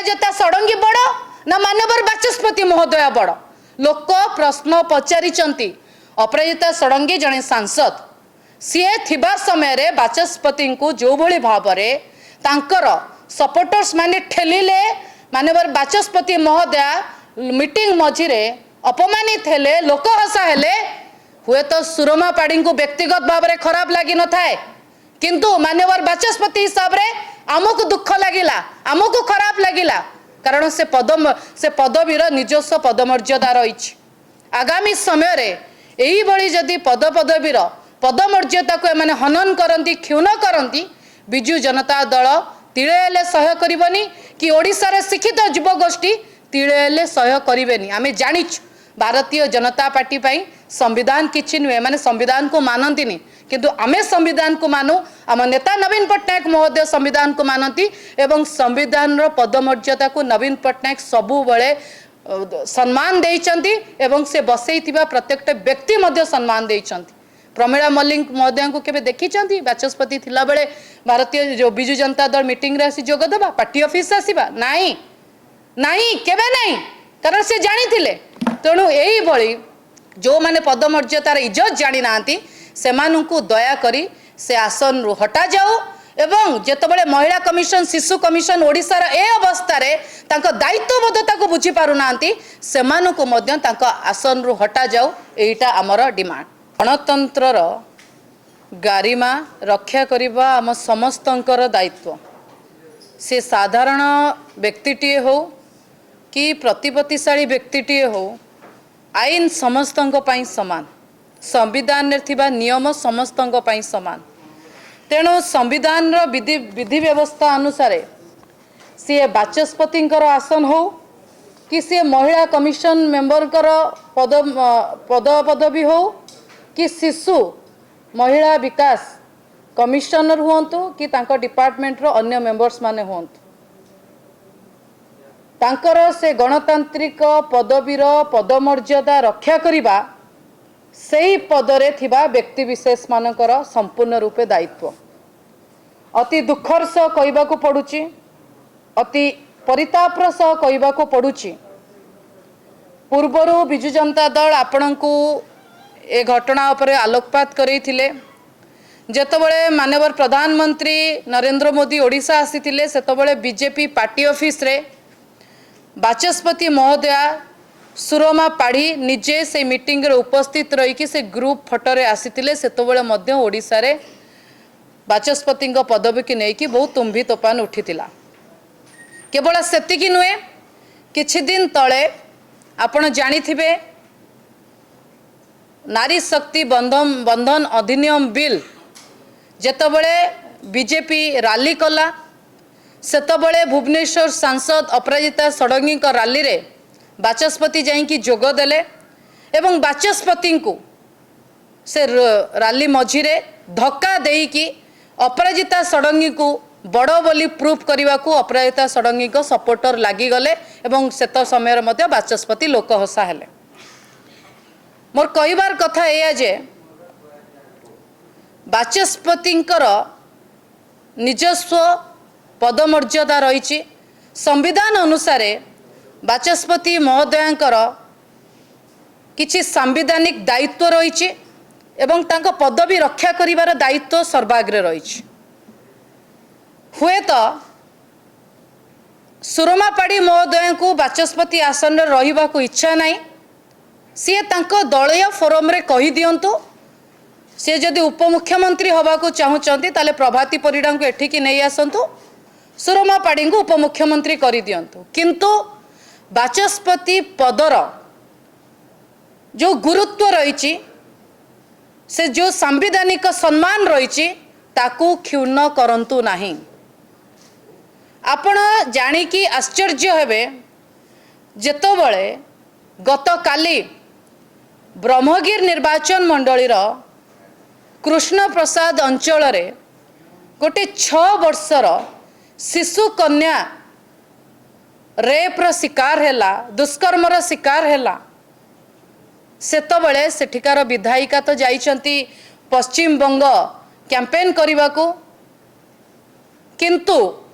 ଅପରାଜିତା ଷଡ଼ଙ୍ଗୀ ବଡ଼ ନା ମାନ୍ୟବର ବାଚସ୍ପତି ମହୋଦୟ ବଡ଼? ଲୋକ ପ୍ରଶ୍ନ ପଚାରିଛନ୍ତି। ଅପରାଜିତା ଷଡ଼ଙ୍ଗୀ ଜଣେ ସାଂସଦ। ସିଏ ଥିବା ସମୟରେ ବାଚସ୍ପତିଙ୍କୁ ଯେଉଁଭଳି ଭାବରେ ତାଙ୍କର ସପୋର୍ଟର୍ସ ମାନେ ଠେଲିଲେ, ମାନ୍ୟବର ବାଚସ୍ପତି ମହୋଦୟା ମିଟିଂ ମଝିରେ ଅପମାନିତ ହେଲେ, ଲୋକ ହସା ହେଲେ, ହୁଏତ ସୁରମା ପାଢ଼ୀଙ୍କୁ ବ୍ୟକ୍ତିଗତ ଭାବରେ ଖରାପ ଲାଗିନଥାଏ, କିନ୍ତୁ ମାନ୍ୟବର ବାଚସ୍ପତି ହିସାବରେ ଆମକୁ ଦୁଃଖ ଲାଗିଲା, ଆମକୁ ଖରାପ ଲାଗିଲା। କାରଣ ସେ ପଦବୀର ନିଜସ୍ୱ ପଦମର୍ଯ୍ୟାଦା ରହିଛି। ଆଗାମୀ ସମୟରେ ଏଇଭଳି ଯଦି ପଦପଦବୀର ପଦମର୍ଯ୍ୟାଦାକୁ ଏମାନେ ହନନ କରନ୍ତି, କ୍ଷୁଣ୍ଣ କରନ୍ତି, ବିଜୁ ଜନତା ଦଳ ତିଳେ ହେଲେ ସହ୍ୟ କରିବନି କି ଓଡ଼ିଶାର ଶିକ୍ଷିତ ଯୁବଗୋଷ୍ଠୀ ତିଳେ ହେଲେ ସହ୍ୟ କରିବେନି। ଆମେ ଜାଣିଛୁ, ଭାରତୀୟ ଜନତା ପାର୍ଟି ପାଇଁ ସମ୍ବିଧାନ କିଛି ନୁହେଁ। ମାନେ ସମ୍ବିଧାନକୁ ମାନନ୍ତିନି। କିନ୍ତୁ ଆମେ ସମ୍ବିଧାନକୁ ମାନୁ। ଆମ ନେତା ନବୀନ ପଟ୍ଟନାୟକ ମହୋଦୟ ସମ୍ବିଧାନକୁ ମାନନ୍ତି ଏବଂ ସମ୍ବିଧାନର ପଦମର୍ଯ୍ୟାଦାକୁ ନବୀନ ପଟ୍ଟନାୟକ ସବୁବେଳେ ସମ୍ମାନ ଦେଇଛନ୍ତି ଏବଂ ସେ ବସେଇଥିବା ପ୍ରତ୍ୟେକଟା ବ୍ୟକ୍ତି ମଧ୍ୟ ସମ୍ମାନ ଦେଇଛନ୍ତି। ପ୍ରମିଳା ମଲ୍ଲିକ ମହୋଦୟଙ୍କୁ କେବେ ଦେଖିଛନ୍ତି ବାଚସ୍ପତି ଥିଲାବେଳେ ଭାରତୀୟ ଯୋଉ ବିଜୁ ଜନତା ଦଳ ମିଟିଂରେ ଆସି ଯୋଗ ଦେବା, ପାର୍ଟି ଅଫିସ ଆସିବା? ନାହିଁ, ନାହିଁ, କେବେ ନାହିଁ। କାରଣ ସେ ଜାଣିଥିଲେ। ତେଣୁ ଏଇଭଳି ଯେଉଁମାନେ ପଦମର୍ଯ୍ୟାଦାର ଇଜ୍ଜତ ଜାଣିନାହାନ୍ତି, ସେମାନଙ୍କୁ ଦୟାକରି ସେ ଆସନରୁ ହଟାଯାଉ। ଏବଂ ଯେତେବେଳେ ମହିଳା କମିଶନ, ଶିଶୁ କମିଶନ ଓଡ଼ିଶାର ଏ ଅବସ୍ଥାରେ ତାଙ୍କ ଦାୟିତ୍ୱବୋଧତାକୁ ବୁଝିପାରୁନାହାନ୍ତି, ସେମାନଙ୍କୁ ମଧ୍ୟ ତାଙ୍କ ଆସନରୁ ହଟାଯାଉ। ଏଇଟା ଆମର ଡିମାଣ୍ଡ। ଗଣତନ୍ତ୍ରର ଗାରିମା ରକ୍ଷା କରିବା ଆମ ସମସ୍ତଙ୍କର ଦାୟିତ୍ୱ। ସେ ସାଧାରଣ ବ୍ୟକ୍ତିଟିଏ ହଉ କି ପ୍ରତିପତ୍ତିଶାଳୀ ବ୍ୟକ୍ତିଟିଏ ହଉ, ଆଇନ ସମସ୍ତଙ୍କ ପାଇଁ ସମାନ। ସମ୍ବିଧାନରେ ଥିବା ନିୟମ ସମସ୍ତଙ୍କ ପାଇଁ ସମାନ। ତେଣୁ ସମ୍ବିଧାନର ବିଧି ବ୍ୟବସ୍ଥା ଅନୁସାରେ ସିଏ ବାଚସ୍ପତିଙ୍କର ଆସନ ହଉ କି ସିଏ ମହିଳା କମିଶନ ମେମ୍ବରଙ୍କର ପଦ ପଦବୀ ହଉ କି ଶିଶୁ ମହିଳା ବିକାଶ କମିଶନର ହୁଅନ୍ତୁ କି ତାଙ୍କ ଡିପାର୍ଟମେଣ୍ଟର ଅନ୍ୟ ମେମ୍ବର୍ସ ମାନେ ହୁଅନ୍ତୁ, ତାଙ୍କର ସେ ଗଣତାନ୍ତ୍ରିକ ପଦବୀର ପଦମର୍ଯ୍ୟାଦା ରକ୍ଷା କରିବା ସେଇ ପଦରେ ଥିବା ବ୍ୟକ୍ତିବିଶେଷମାନଙ୍କର ସମ୍ପୂର୍ଣ୍ଣ ରୂପେ ଦାୟିତ୍ୱ। ଅତି ଦୁଃଖର ସହ କହିବାକୁ ପଡ଼ୁଛି, ଅତି ପରିତାପର ସହ କହିବାକୁ ପଡ଼ୁଛି, ପୂର୍ବରୁ ବିଜୁ ଜନତା ଦଳ ଆପଣଙ୍କୁ ଏ ଘଟଣା ଉପରେ ଆଲୋକପାତ କରେଇଥିଲେ। ଯେତେବେଳେ ମାନ୍ୟବର ପ୍ରଧାନମନ୍ତ୍ରୀ ନରେନ୍ଦ୍ର ମୋଦି ଓଡ଼ିଶା ଆସିଥିଲେ, ସେତେବେଳେ ବିଜେପି ପାର୍ଟି ଅଫିସରେ ବାଚସ୍ପତି ମହୋଦୟା ସୁରମା ପାଢ଼ୀ ନିଜେ ସେ ମିଟିଂରେ ଉପସ୍ଥିତ ରହିକି ସେ ଗ୍ରୁପ ଫଟୋରେ ଆସିଥିଲେ। ସେତେବେଳେ ମଧ୍ୟ ଓଡ଼ିଶାରେ ବାଚସ୍ପତିଙ୍କ ପଦବୀକୁ ନେଇକି ବହୁତ ତୁମ୍ଭି ତୋଫାନ ଉଠିଥିଲା। କେବଳ ସେତିକି ନୁହେଁ, କିଛି ଦିନ ତଳେ ଆପଣ ଜାଣିଥିବେ, ନାରୀ ଶକ୍ତି ବନ୍ଧନ ଅଧିନିୟମ ବିଲ୍ ଯେତେବେଳେ ବିଜେପି ରାଲି କଲା, ସେତେବେଳେ ଭୁବନେଶ୍ୱର ସାଂସଦ ଅପରାଜିତା ଷଡ଼ଙ୍ଗୀଙ୍କ ରାଲିରେ ବାଚସ୍ପତି ଯାଇକି ଯୋଗ ଦେଲେ ଏବଂ ବାଚସ୍ପତିଙ୍କୁ ସେ ରାଲି ମଝିରେ ଧକ୍କା ଦେଇକି ଅପରାଜିତା ଷଡ଼ଙ୍ଗୀଙ୍କୁ ବଡ଼ ବୋଲି ପ୍ରୁଫ୍ କରିବାକୁ ଅପରାଜିତା ଷଡ଼ଙ୍ଗୀଙ୍କ ସପୋର୍ଟର ଲାଗିଗଲେ ଏବଂ ସେତ ସମୟରେ ମଧ୍ୟ ବାଚସ୍ପତି ଲୋକ ହସା ହେଲେ। ମୋର କହିବାର କଥା ଏଇଆ ଯେ ବାଚସ୍ପତିଙ୍କର ନିଜସ୍ୱ ପଦମର୍ଯ୍ୟାଦା ରହିଛି। ସମ୍ବିଧାନ ଅନୁସାରେ ବାଚସ୍ପତି ମହୋଦୟଙ୍କର କିଛି ସାମ୍ବିଧାନିକ ଦାୟିତ୍ୱ ରହିଛି ଏବଂ ତାଙ୍କ ପଦବୀ ରକ୍ଷା କରିବାର ଦାୟିତ୍ୱ ସର୍ବାଗ୍ରେ ରହିଛି। ହୁଏତ ସୁରମା ପାଢ଼ୀ ମହୋଦୟଙ୍କୁ ବାଚସ୍ପତି ଆସନରେ ରହିବାକୁ ଇଚ୍ଛା ନାହିଁ। ସିଏ ତାଙ୍କ ଦଳୀୟ ଫୋରମରେ କହିଦିଅନ୍ତୁ। ସିଏ ଯଦି ଉପମୁଖ୍ୟମନ୍ତ୍ରୀ ହେବାକୁ ଚାହୁଁଛନ୍ତି, ତାହେଲେ ପ୍ରଭାତୀ ପରିଡ଼ାଙ୍କୁ ଏଠିକି ନେଇ ଆସନ୍ତୁ, ସୁରମା ପାଢ଼ୀଙ୍କୁ ଉପମୁଖ୍ୟମନ୍ତ୍ରୀ କରିଦିଅନ୍ତୁ। କିନ୍ତୁ ବାଚସ୍ପତି ପଦର ଯେଉଁ ଗୁରୁତ୍ୱ ରହିଛି, ସେ ଯେଉଁ ସାମ୍ବିଧାନିକ ସମ୍ମାନ ରହିଛି, ତାକୁ କ୍ଷୁଣ୍ଣ କରନ୍ତୁ ନାହିଁ। ଆପଣ ଜାଣିକି ଆଶ୍ଚର୍ଯ୍ୟ ହେବେ, ଯେତେବେଳେ ଗତକାଲି ବ୍ରହ୍ମଗିରି ନିର୍ବାଚନ ମଣ୍ଡଳୀର କୃଷ୍ଣପ୍ରସାଦ ଅଞ୍ଚଳରେ ଗୋଟେ 6 ବର୍ଷର ଶିଶୁ କନ୍ୟା ରେପ୍ର ଶିକାର ହେଲା, ଦୁଷ୍କର୍ମର ଶିକାର ହେଲା, ସେତେବେଳେ ସେଠିକାର ବିଧାୟିକା ତ ଯାଇଛନ୍ତି ପଶ୍ଚିମବଙ୍ଗ କ୍ୟାମ୍ପେନ୍ କରିବାକୁ, କିନ୍ତୁ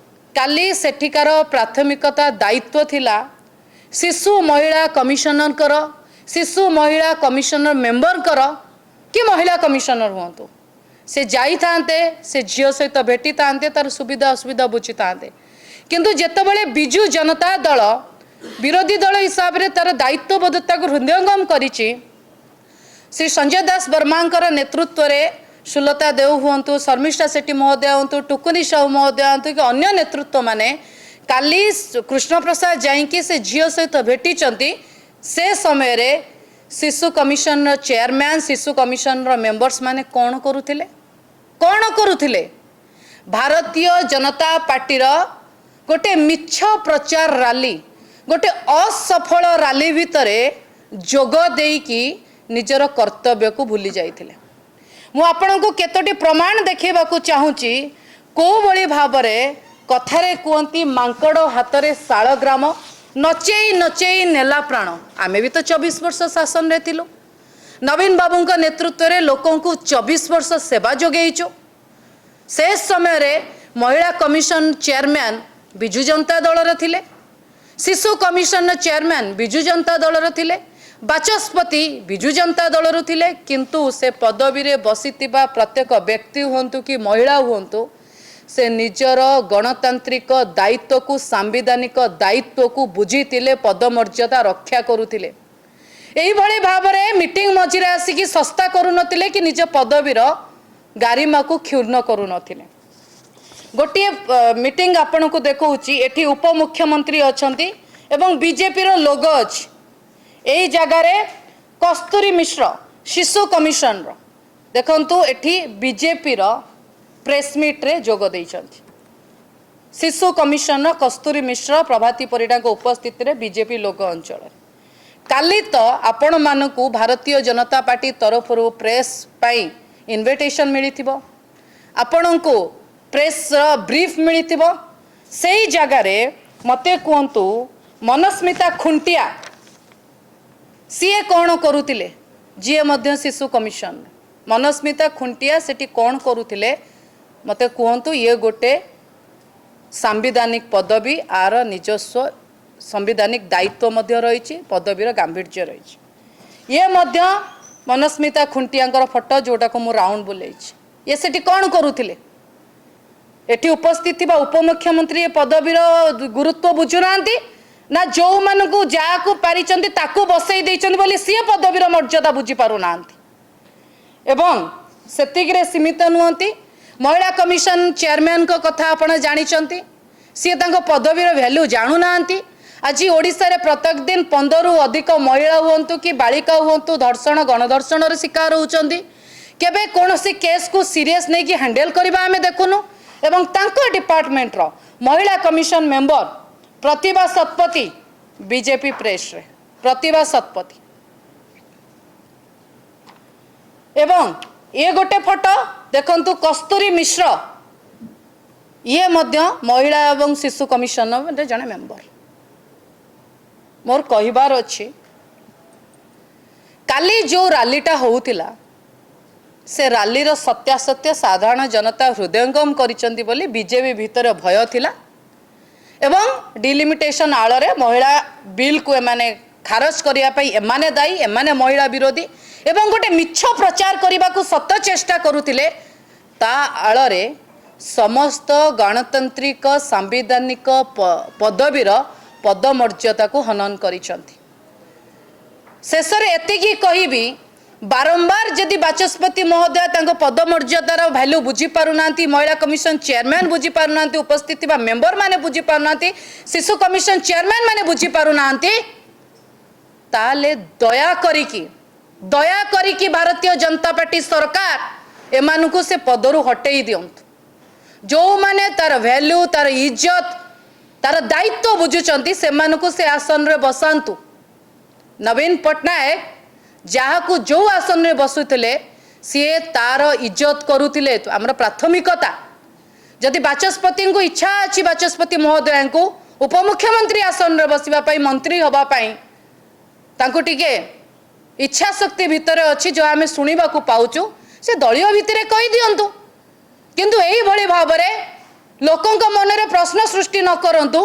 କାଲି ସେଠିକାର ପ୍ରାଥମିକତା ଦାୟିତ୍ୱ ଥିଲା ଶିଶୁ ମହିଳା କମିଶନରଙ୍କର, ଶିଶୁ ମହିଳା କମିଶନର ମେମ୍ବରଙ୍କର କି ମହିଳା କମିଶନର ହୁଅନ୍ତୁ, ସେ ଯାଇଥାନ୍ତେ, ସେ ଝିଅ ସହିତ ଭେଟିଥାନ୍ତେ, ତାର ସୁବିଧା ଅସୁବିଧା ବୁଝିଥାନ୍ତେ। କିନ୍ତୁ ଯେତେବେଳେ ବିଜୁ ଜନତା ଦଳ ବିରୋଧୀ ଦଳ ହିସାବରେ ତାର ଦାୟିତ୍ୱବୋଧତାକୁ ହୃଦୟଙ୍ଗମ କରିଛି, ଶ୍ରୀ ସଞ୍ଜୟ ଦାସ ବର୍ମାଙ୍କର ନେତୃତ୍ୱରେ ସୁଲତା ଦେଉ ହୁଅନ୍ତୁ, ଶର୍ମିଷ୍ଠା ସେଠୀ ମହୋଦୟ ହୁଅନ୍ତୁ, ଟୁକୁନି ସାହୁ ମହୋଦୟ ହୁଅନ୍ତୁ କି ଅନ୍ୟ ନେତୃତ୍ୱମାନେ କାଲି କୃଷ୍ଣପ୍ରସାଦ ଯାଇକି ସେ ଝିଅ ସହିତ ଭେଟିଛନ୍ତି। ସେ ସମୟରେ ଶିଶୁ କମିଶନର ଚେୟାରମ୍ୟାନ୍, ଶିଶୁ କମିଶନର ମେମ୍ବର୍ସ ମାନେ କ'ଣ କରୁଥିଲେ? କ'ଣ କରୁଥିଲେ? ଭାରତୀୟ ଜନତା ପାର୍ଟିର ଗୋଟେ ମିଛ ପ୍ରଚାର ରାଲି, ଗୋଟେ ଅସଫଳ ରାଲି ଭିତରେ ଯୋଗ ଦେଇକି ନିଜର କର୍ତ୍ତବ୍ୟକୁ ଭୁଲି ଯାଇଥିଲେ। ମୁଁ ଆପଣଙ୍କୁ କେତୋଟି ପ୍ରମାଣ ଦେଖାଇବାକୁ ଚାହୁଁଛି, କୋଉଭଳି ଭାବରେ କଥାରେ କୁହନ୍ତି ମାଙ୍କଡ଼ ହାତରେ ଶାଳଗ୍ରାମ, ନଚେଇ ନଚେଇ ନେଲା ପ୍ରାଣ। ଆମେ ବି ତ 24 ବର୍ଷ ଶାସନରେ ଥିଲୁ, ନବୀନ ବାବୁଙ୍କ ନେତୃତ୍ୱରେ ଲୋକଙ୍କୁ 24 ବର୍ଷ ସେବା ଯୋଗେଇଛୁ। ସେ ସମୟରେ ମହିଳା କମିଶନ ଚେୟାରମ୍ୟାନ୍ ବିଜୁ ଜନତା ଦଳର ଥିଲେ, ଶିଶୁ କମିଶନର ଚେୟାରମ୍ୟାନ୍ ବିଜୁ ଜନତା ଦଳର ଥିଲେ, ବାଚସ୍ପତି ବିଜୁ ଜନତା ଦଳରୁ ଥିଲେ। କିନ୍ତୁ ସେ ପଦବୀରେ ବସିଥିବା ପ୍ରତ୍ୟେକ ବ୍ୟକ୍ତି ହୁଅନ୍ତୁ କି ମହିଳା ହୁଅନ୍ତୁ, ସେ ନିଜର ଗଣତାନ୍ତ୍ରିକ ଦାୟିତ୍ୱକୁ, ସାମ୍ବିଧାନିକ ଦାୟିତ୍ୱକୁ ବୁଝିଥିଲେ, ପଦମର୍ଯ୍ୟାଦା ରକ୍ଷା କରୁଥିଲେ। ଏଇଭଳି ଭାବରେ ମିଟିଂ ମଝିରେ ଆସିକି ଶସ୍ତା କରୁନଥିଲେ କି ନିଜ ପଦବୀର ଗାରିମାକୁ କ୍ଷୁଣ୍ଣ କରୁନଥିଲେ। ଗୋଟିଏ ମିଟିଂ ଆପଣଙ୍କୁ ଦେଖାଉଛି। ଏଠି ଉପମୁଖ୍ୟମନ୍ତ୍ରୀ ଅଛନ୍ତି ଏବଂ ବିଜେପିର ଲୋଗୋ ଅଛି। ଏଇ ଜାଗାରେ କସ୍ତୁରୀ ମିଶ୍ର ଶିଶୁ କମିଶନର, ଦେଖନ୍ତୁ, ଏଠି ବିଜେପିର ପ୍ରେସ୍ ମିଟ୍ରେ ଯୋଗ ଦେଇଛନ୍ତି। ଶିଶୁ କମିଶନର କସ୍ତୁରୀ ମିଶ୍ର ପ୍ରଭାତୀ ପରିଡ଼ାଙ୍କ ଉପସ୍ଥିତିରେ ବିଜେପି ଲୋଗୋ ଅଞ୍ଚଳରେ। କାଲି ତ ଆପଣମାନଙ୍କୁ ଭାରତୀୟ ଜନତା ପାର୍ଟି ତରଫରୁ ପ୍ରେସ୍ ପାଇଁ ଇନଭିଟେସନ୍ ମିଳିଥିବ, ଆପଣଙ୍କୁ ପ୍ରେସ୍ର ବ୍ରିଫ୍ ମିଳିଥିବ। ସେଇ ଜାଗାରେ ମୋତେ କୁହନ୍ତୁ, ମନସ୍ମିତା ଖୁଣ୍ଟିଆ ସିଏ କ'ଣ କରୁଥିଲେ? ଯିଏ ମଧ୍ୟ ଶିଶୁ କମିଶନ, ମନସ୍ମିତା ଖୁଣ୍ଟିଆ ସେଠି କ'ଣ କରୁଥିଲେ ମୋତେ କୁହନ୍ତୁ। ଇଏ ଗୋଟେ ସାମ୍ବିଧାନିକ ପଦବୀ, ଆର ନିଜସ୍ୱ ସାମ୍ବିଧାନିକ ଦାୟିତ୍ୱ ମଧ୍ୟ ରହିଛି, ପଦବୀର ଗାମ୍ଭୀର୍ଯ୍ୟ ରହିଛି। ଇଏ ମଧ୍ୟ ମନସ୍ମିତା ଖୁଣ୍ଟିଆଙ୍କର ଫଟୋ, ଯେଉଁଟାକୁ ମୁଁ ରାଉଣ୍ଡ ବୁଲେଇଛି। ଇଏ ସେଠି କ'ଣ କରୁଥିଲେ? ଏଠି ଉପସ୍ଥିତ ଥିବା ଉପମୁଖ୍ୟମନ୍ତ୍ରୀ ଏ ପଦବୀର ଗୁରୁତ୍ୱ ବୁଝୁନାହାନ୍ତି ନା ଯେଉଁମାନଙ୍କୁ ଯାହାକୁ ପାରିଛନ୍ତି ତାକୁ ବସେଇ ଦେଇଛନ୍ତି ବୋଲି ସିଏ ପଦବୀର ମର୍ଯ୍ୟାଦା ବୁଝିପାରୁନାହାନ୍ତି? ଏବଂ ସେତିକିରେ ସୀମିତ ନୁହନ୍ତି। ମହିଳା କମିଶନ ଚେୟାରମ୍ୟାନଙ୍କ କଥା ଆପଣ ଜାଣିଛନ୍ତି, ସିଏ ତାଙ୍କ ପଦବୀର ଭ୍ୟାଲ୍ୟୁ ଜାଣୁନାହାନ୍ତି। ଆଜି ଓଡ଼ିଶାରେ ପ୍ରତ୍ୟେକ ଦିନ 15ରୁ ଅଧିକ ମହିଳା ହୁଅନ୍ତୁ କି ବାଳିକା ହୁଅନ୍ତୁ, ଧର୍ଷଣ ଗଣଧର୍ଷଣର ଶିକାର ହେଉଛନ୍ତି। କେବେ କୌଣସି କେସ୍କୁ ସିରିୟସ୍ ନେଇକି ହ୍ୟାଣ୍ଡେଲ୍ କରିବା ଆମେ ଦେଖୁନୁ। ଏବଂ ତାଙ୍କ ଡିପାର୍ଟମେଣ୍ଟର ମହିଳା କମିଶନ ମେମ୍ବର ପ୍ରତିଭା ଶତପଥୀ ବିଜେପି ପ୍ରେସରେ, ପ୍ରତିଭା ଶତପଥୀ। ଏବଂ ଇଏ ଗୋଟେ ଫଟୋ ଦେଖନ୍ତୁ, କସ୍ତୁରୀ ମିଶ୍ର, ଇଏ ମଧ୍ୟ ମହିଳା ଏବଂ ଶିଶୁ କମିଶନର ଜଣେ ମେମ୍ବର। ମୋର କହିବାର ଅଛି, କାଲି ଯେଉଁ ରାଲିଟା ହେଉଥିଲା, ସେ ରାଲିର ସତ୍ୟାସତ୍ୟ ସାଧାରଣ ଜନତା ହୃଦୟଙ୍ଗମ କରିଛନ୍ତି ବୋଲି ବିଜେପି ଭିତରେ ଭୟ ଥିଲା ଏବଂ ଡିଲିମିଟେସନ ଆଳରେ ମହିଳା ବିଲ୍କୁ ଏମାନେ ଖାରଜ କରିବା ପାଇଁ ଏମାନେ ଦାୟୀ, ଏମାନେ ମହିଳା ବିରୋଧୀ ଏବଂ ଗୋଟେ ମିଛ ପ୍ରଚାର କରିବାକୁ ସତ ଚେଷ୍ଟା କରୁଥିଲେ। ତା ଆଳରେ ସମସ୍ତ ଗଣତାନ୍ତ୍ରିକ ସାମ୍ବିଧାନିକ ପଦବୀର ପଦମର୍ଯ୍ୟାଦାକୁ ହନନ କରିଛନ୍ତି। ଶେଷରେ ଏତିକି କହିବି, ବାରମ୍ବାର ଯଦି ବାଚସ୍ପତି ମହୋଦୟ ତାଙ୍କ ପଦମର୍ଯ୍ୟାଦାର ଭ୍ୟାଲ୍ୟୁ ବୁଝିପାରୁନାହାନ୍ତି, ମହିଳା କମିଶନ ଚେୟାରମ୍ୟାନ୍ ବୁଝିପାରୁନାହାନ୍ତି, ଉପସ୍ଥିତ ଥିବା ମେମ୍ବର ମାନେ ବୁଝିପାରୁନାହାନ୍ତି, ଶିଶୁ କମିଶନ ଚେୟାରମ୍ୟାନ୍ ମାନେ ବୁଝିପାରୁନାହାନ୍ତି, ତାହେଲେ ଦୟା କରିକି, ଦୟା କରିକି ଭାରତୀୟ ଜନତା ପାର୍ଟି ସରକାର ଏମାନଙ୍କୁ ସେ ପଦରୁ ହଟେଇ ଦିଅନ୍ତୁ। ଯେଉଁମାନେ ତାର ଭ୍ୟାଲ୍ୟୁ, ତାର ଇଜ୍ଜତ, ତାର ଦାୟିତ୍ୱ ବୁଝୁଛନ୍ତି, ସେମାନଙ୍କୁ ସେ ଆସନରେ ବସାନ୍ତୁ। ନବୀନ ପଟ୍ଟନାୟକ ଯାହାକୁ ଯେଉଁ ଆସନରେ ବସୁଥିଲେ, ସିଏ ତାର ଇଜ୍ଜତ କରୁଥିଲେ। ଆମର ପ୍ରାଥମିକତା, ଯଦି ବାଚସ୍ପତିଙ୍କୁ ଇଚ୍ଛା ଅଛି, ବାଚସ୍ପତି ମହୋଦୟଙ୍କୁ ଉପମୁଖ୍ୟମନ୍ତ୍ରୀ ଆସନରେ ବସିବା ପାଇଁ, ମନ୍ତ୍ରୀ ହେବା ପାଇଁ ତାଙ୍କୁ ଟିକେ ଇଚ୍ଛା ଶକ୍ତି ଭିତରେ ଅଛି, ଯେଉଁ ଆମେ ଶୁଣିବାକୁ ପାଉଛୁ, ସେ ଦଳୀୟ ଭିତରେ କହିଦିଅନ୍ତୁ। କିନ୍ତୁ ଏଇଭଳି ଭାବରେ ଲୋକଙ୍କ ମନରେ ପ୍ରଶ୍ନ ସୃଷ୍ଟି ନ କରନ୍ତୁ।